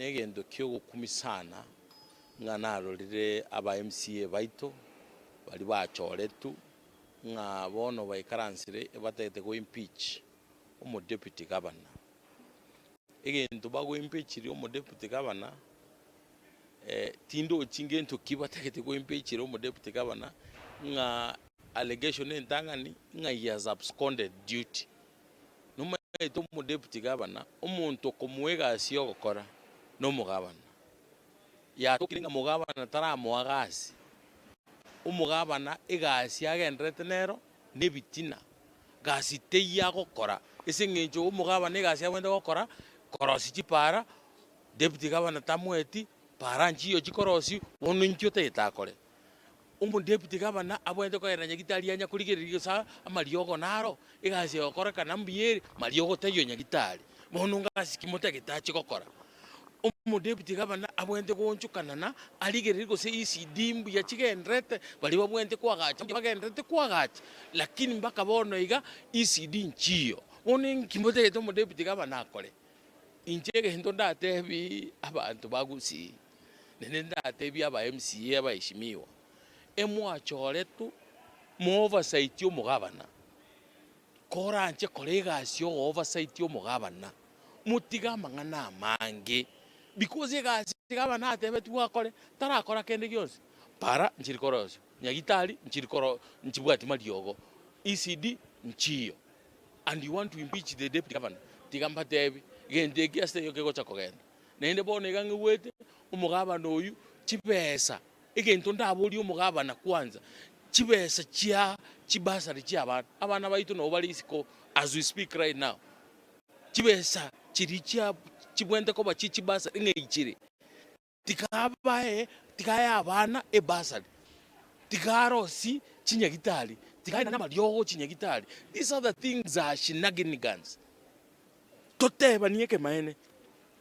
Negento ki'ogokumia sana ng'a narorire aba MCA baito baria bachoretwe ng'a bono baikaransire ebatagete go impeach omo deputy governor. Egento bago impeachiria omo deputy governor tindochi ngento ki batagete go impeachera omo deputy governor ng'a allegation entang'ani ng'a he has absconded duty. Nomaete omodeputy gavana, omonto okomoa egasi yogokora nomogavana. Yatokire ng'a mogavana taramoa gasi, omogavana egasi agendererete nero nebitina, gasi teiyo agokora ase eng'encho omogavana egasi abwenerete gokora, korosia chipara, deputy gavana tamoeti, para nchiyo chikorosiwa, bono inki otagete akore? Omodeputy gavana abwenerete kogenda nyagitari anya korigereria gose amariogo naro, egasi egokorekana mbuya ere, mariogo taiyo nyagitari. Bono ngasi ki motagete achie gokora? Omodeputy gavana abwenerete goonchokanana arigererie gose ECD mbuya chigendererete, baria babwenerete koagacha mbuya bagendererete koagacha, lakini mpaka bono iga ECD nchiyo. Bono inki motagete omodeputy gavana akore? Inche egento ndatebi abanto ba Gusii, naende ndatebi aba MCA abaheshimiwa, emwachoretwe mo oversight omogabana, koranche kora egasi ya ogo oversight omogabana, motige amang'ana amange, because egasi gabana atebetigwe akore, tarakora kende gionsi, para nchiri korosia, nyagitari nchiri koro nchibwati mariogo, ECD nchiyo. And you want to impeach the deputy governor, tiga mbatebi, gento eki ase taiyo kegocha kogenda. Naende bono iga ng'igwete, omogabana oyio, chibesa, egento ndaborie omogabana kwanza, chibesa chia chibursary chia abana, abana baito nabo bare isiko as we speak right now, chibesa chiria chia chibwenerete koba chie chibursary ng'ai chire? Tiga abae, tiga ae abana ebursary, tiga arosie chinyagitari, tiga aenane amariogo chinyagitari. These other things are shenanigans. Totebanie ekemaene,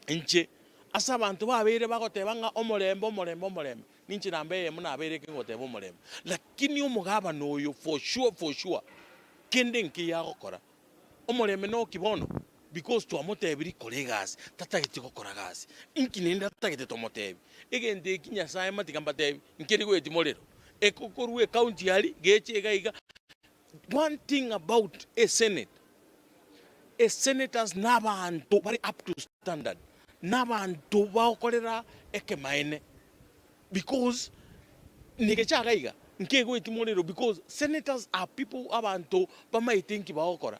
inche ase abanto babeire bagoteba ng'a omorembe omorembe omorembe, ninche namba eyemo nabeire eke ngoteba omorembe. Lakini omogabana oyo for sure for sure, kende nkiya agokora. Omorembe noki bono? Because twamotebirie kora egasi, tatageti gokora gasi. Inki naende atagete tomotebi? Egento eki Nyasaye matiga mbatebi, nkeri goetia morero. Eko korwa ecounty aria, gecha iga iga. One thing about a senate, a senators nabanto bare up to standard, nabanto bagokorera ekemaene. Because negecha iga iga, nkegoetia morero because senators are people abanto bamaete nki bagokora.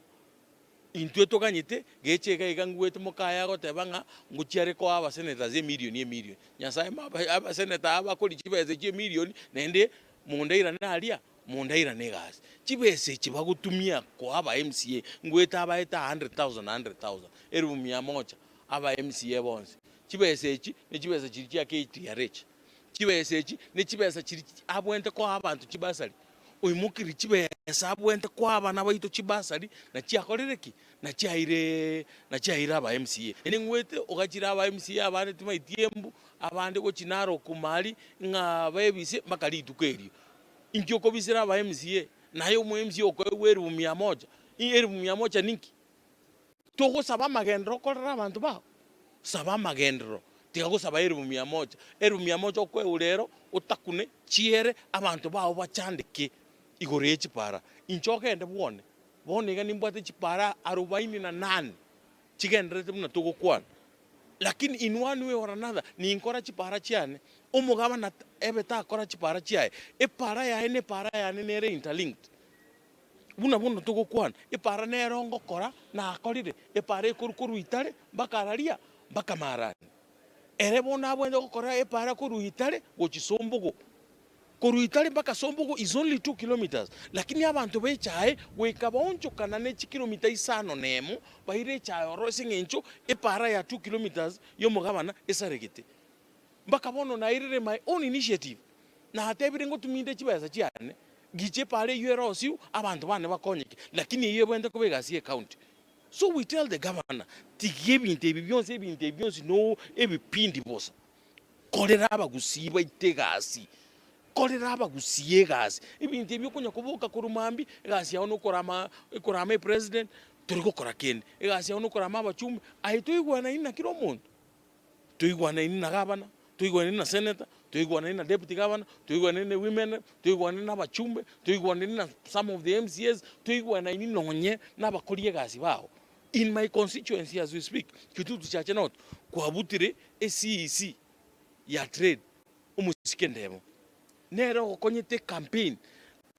Intwe toganyete, gecha iga iga ngwete mokaye agoteba ng'a ngochia are koa abasenators emilioni emilioni. Nyasaye maba abasenator aba bakoria chibesa echio emilioni naende mondairane aria, mondairane egasi. Chibesa echi bagotumia koa aba MCA, ngwete abaete a hundred thousand hundred thousand, elifu mia moja, aba MCA bonsi. Chibesa echi ne chibesa chiria chia KTRH, chibesa echi ne chibesa chiria abwenerete koa abanto chibasari. Oimokirie chibesa abwenerete koa abana baito chibasari, na chiakorire ki? Na chiaire na chiaire aba MCA. Naende ng'wete ogachire aba MCA abande timaeti embu, abande gochia Narok maria, ng'a baebise mpaka rituko erio. Inki okobisera aba MCA? Naye omo MCA okoegwa elifu mia moja, elifu mia moja ninki? Togosaba amagenderero okorere abanto bao? Saba amagenderero, tiga gosaba elifu mia moja. Elifu mia moja okoegwa rero, otakune chiere abanto bao bachandeke igoro ye chipara. Inche ogende bwone, bono iga nimbwate chipara arobaini na nane chigendererete buna togokwana. Lakini in one way or another ninkora chipara chiane, omogabana ebe takora chipara chiaye, epara yaye na epara yane nere interlinked. Buna bono togokwana, epaara nero ngokora nakorire, epaara ekorwa korwa Itare mpaka Araria, mpaka Maarani. Ere bono abwenerete gokora epaara korwa Itare gochia Sombogo. Korwa Itare mpaka Sombogo is only two kilometres, lakini abanto b'echae goika baonchokana ne chikilomita isano na emo, baire echae ororo ase eng'encho epaara ya two kilometres y'omogabana esaregete. Mpaka bono nairire my own initiative, natebire ngotuminde chibesa chiane, gicha epara eyio erosiwe, abanto bane bakonyeke, lakini eyio ebwenerete koba egasi ye county. So we tell the governor, tiga ebinto ebi bionsi, ebinto ebi bionsi no ebipindi bosa, korera abagusii baito egasi, korera abagusii egasi, ebinto ebi okonya koboka korwa mambia, egasi yao nokorama ekorama epresident, tori gokora kende, egasi yao nokorama abachumbe, aye toigwanaini na kera omonto. Toigwanaini na gavana, toigwanaini na senator, toigwanaini na deputy governor, toigwanaini na women rep, toigwanaini na abachumbe, toigwanaini na some of the MCAs, toigwanaini nonye na abakori egasi bao. In my constituency as we speak, Kitutu Chache North, kwabutire e CEC ya trade omosike Ndemo, nere ogokonyete ecampaign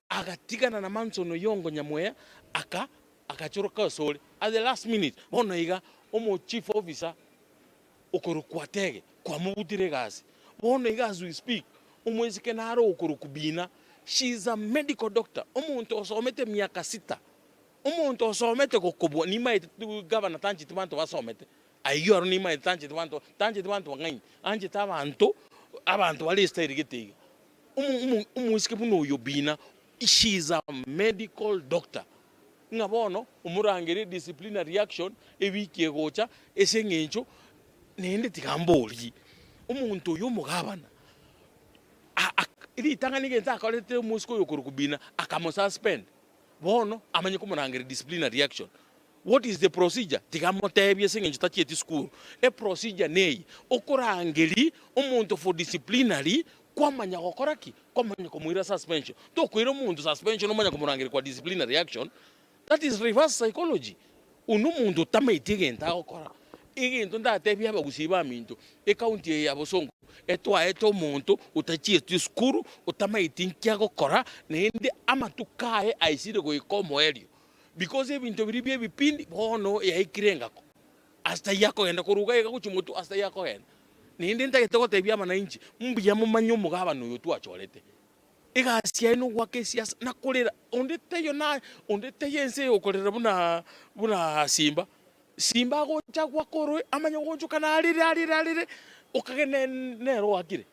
agatigana na Manson Oyongo Nyamweya aka agachoroka asore at the last minute. Bono iga omo chief officer okorokwa Atege kwamobutire egasi. Bono iga as we speak omoiseke nare okorokwa Bina, she is a medical doctor, omonto osomete miaka sita, omonto osomete gokobua, nimaete gavana tancheti banto basomete, ayio aro nimaete tancheti banto, tancheti banto bang'aini, anchete abanto, abanto bare estyle gete iga. Omo omo omoiseke buna oyo Bina, she is a medical doctor. Ng'a bono omorangerie disciplinary action ewiki egocha ase eng'encho naende tiga mborie, omonto oyo omogabana a- ak ritang'ani egento akorete omosike oyo okorokwa Bina akamosuspend, bono amanye komorangeria disciplinary action. What is the procedure? Tiga motebie ase eng'encho tachieti sukuru. Eprocedure neye, okorangeria omonto for disciplinary kwamanya gokora ki? Kwamanya komoira suspension. Tokoira omonto suspension omanye komorangeria kwa disciplinary action, that is reverse psychology. Oyio nomonto otamaeti egento agokora. Egento ndatebie abagusii baminto, ecounty eye ya Bosongo etwaete omonto otachieti esukuru, otamaeti nki agokora, naende amatuko aye aisire goika omoerio. Because ebinto biria bia ebipindi bono yaikire engako, ase taiyo akogenda korwa iga iga gochia motwe ase taiyo akogenda. Naende ntagete gotebia abananchi, mbuya momanye omogabane oyo twachorete. Egasi yaye nogoaka esiasa na korera, onde taiyo na onde taiyo ense eye okorera buna buna Simba. Simba agocha goaka oroe amanye goonchoka narere arere arere, okagenda nere oakire.